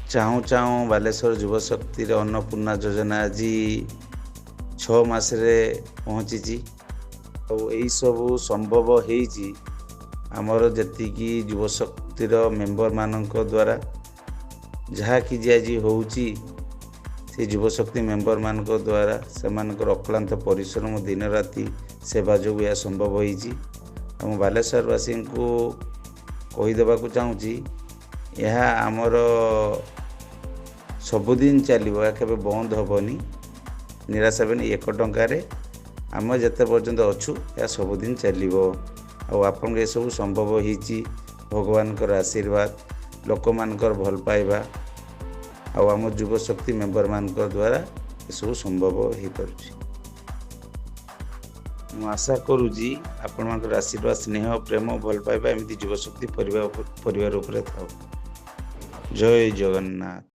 ଚାହୁଁ ଚାହୁଁ ବାଲେଶ୍ୱର ଯୁବଶକ୍ତିର ଅନ୍ନପୂର୍ଣ୍ଣା ଯୋଜନା ଆଜି 6 ମାସରେ ପହଞ୍ଚିଛି। ଆଉ ଏଇସବୁ ସମ୍ଭବ ହେଇଛି ଆମର ଯେତିକି ଯୁବଶକ୍ତିର ମେମ୍ବରମାନଙ୍କ ଦ୍ୱାରା। ଯାହା କିଛି ଆଜି ହେଉଛି, ସେ ଯୁବଶକ୍ତି ମେମ୍ବରମାନଙ୍କ ଦ୍ୱାରା, ସେମାନଙ୍କର ଅକ୍ଳାନ୍ତ ପରିଶ୍ରମ, ଦିନ ରାତି ସେବା ଯୋଗୁଁ ଏହା ସମ୍ଭବ ହେଇଛି। ଆଉ ମୁଁ ବାଲେଶ୍ୱରବାସୀଙ୍କୁ କହିଦେବାକୁ ଚାହୁଁଛି, ଏହା ଆମର ସବୁଦିନ ଚାଲିବ, ଏହା କେବେ ବନ୍ଦ ହେବନି। ନିରାଶ ହେବେନି। 1 ଟଙ୍କାରେ ଆମେ ଯେତେ ପର୍ଯ୍ୟନ୍ତ ଅଛୁ, ଏହା ସବୁଦିନ ଚାଲିବ। ଆଉ ଆପଣଙ୍କ ଏସବୁ ସମ୍ଭବ ହେଇଛି ଭଗବାନଙ୍କର ଆଶୀର୍ବାଦ, ଲୋକମାନଙ୍କର ଭଲ ପାଇବା ଆଉ ଆମ ଯୁବଶକ୍ତି ମେମ୍ବରମାନଙ୍କ ଦ୍ୱାରା ଏସବୁ ସମ୍ଭବ ହେଇପାରୁଛି। ମୁଁ ଆଶା କରୁଛି ଆପଣମାନଙ୍କର ଆଶୀର୍ବାଦ, ସ୍ନେହ, ପ୍ରେମ, ଭଲ ପାଇବା ଏମିତି ଯୁବଶକ୍ତି ପରିବାର ଉପରେ ଥାଉ। ଜୟ ଜଗନ୍ନାଥ।